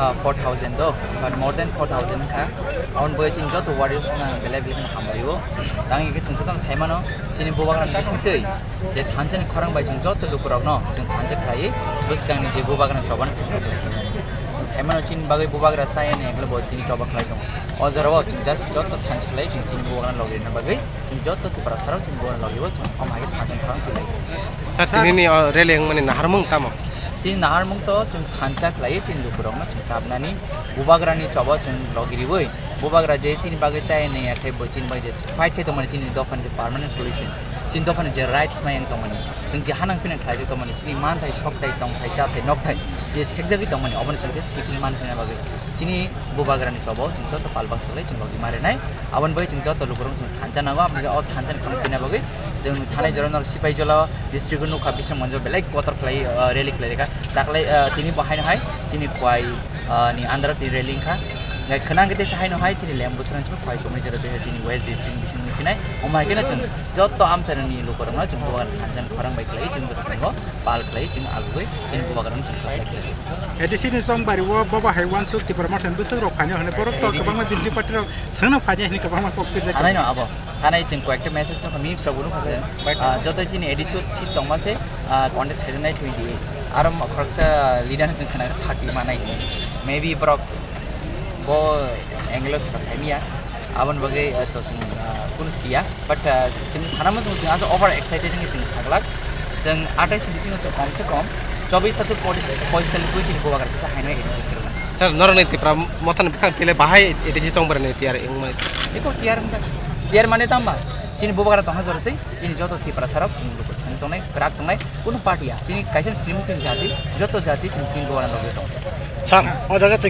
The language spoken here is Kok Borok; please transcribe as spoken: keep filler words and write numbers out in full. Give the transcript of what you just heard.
Ah, four thousand do, but more than four thousand kha. Aboni bagwi chini joto warriors no belai belai kheno hambai o. Tang hwnkhe chwng jotono sai mano, chini bubagrani bisingtwi je thansa ni khorang bai chwng joto lukurokno chwng thansa khlaiwi bwskangni je bubagrani chobano chwng khlai tongo. Chwng sai mano chini bagwi bubagra chaya ni ekle bo tini choba khlai tongo. O jorao chwng just joto thansa khlai chwng chini bubagrani logi rwna bagwi chwng joto Tiprasarok chini bubagrani logi o chwng omo hai khe thansa ni khorang khlai. Sir, sir, tini ni, o, rally wngmani naharmung tamo? Chini naharmung to chwng thansa khlaiwi chini lukurokno chwng chabnani bubagrani choba chwng logi riwi bubagra je chini bagwi chaya naiya khe bo chini bagwi je fight khai tongmani chini dophani je permanent solution, chini dophani je rights mayang tongmani, chwng je hanang pinang khlaijak tongmani, chini manthai, sokthai, tongthai, chathai, nokthai je sekjagwi tongmani, obono chwng tei skiping man phaina bagwi chini bubagrani choba chwng joto palbak saklai chwng logi marinai. Aboni bagwi chwng joto lukurok chwng thansa nango, aboni o thansa ni khorang pina bagwi chwng thanai jora nor Sipaijala district nukha, Bisramganj belai kotor khlai, ah, rally khlai rikha. Daklai, ah, tini bo haino hai chini Khwai, ah, ni under tini rally wngkha. Ngai khwnang khe teisa haino hai chini Lembusra ni Khwai chomai jora teisa chini West District ni bising nukhinai. Omo hai kheno chwng joto amchaini lukurokno chwng bubagra thansa ni khorang bai khlai chwng bwskango pal khlai chwng agugwi chini bubagrano chwng khlai khlai. A D C ni chongbari o bobo hai uansuk Tipra Motha ni bwswk rok phainai hwnwi borok to A D C kwbangma B J P party rok swngno phainai hwnwi kwbangma kok pijak. Sanai no abo. Thanai chwng koyekta message tongkha, memes rok bo nukha se. But, ah, joto chini A D C o seat tongma se, ah, contest khaijaknai twenty eight. Aro khoroksa leader ni chwng khna thirty manai. Maybe borok bo angle o sakha saimanya. Aboni bagwi, ah, to chwng, ah, kunu siya. But, ah, chwng sana muchung chwng asa over excited wngwi chwng saglak. Chwng atais ni bisingo chwng kom se kom chobis ta tu pois-, poistalis bui chini bubagra kisa haino A D C o phirwnai. Sir, norokni Tipra Mothani bwkhak tile bahai A D C chongbarani tiyar wngmani? Eko tiyar wngjak. Tiyar mane tamba? Chini bubagra tongha jorotwi, chini joto Tiprasarok chini luku thani tongnai, kwrak tongnai, kunu party ya. Chini kaisa simi chini jati, joto jati chini, chini bubagra nogwi tong. Sir, o jaga chwng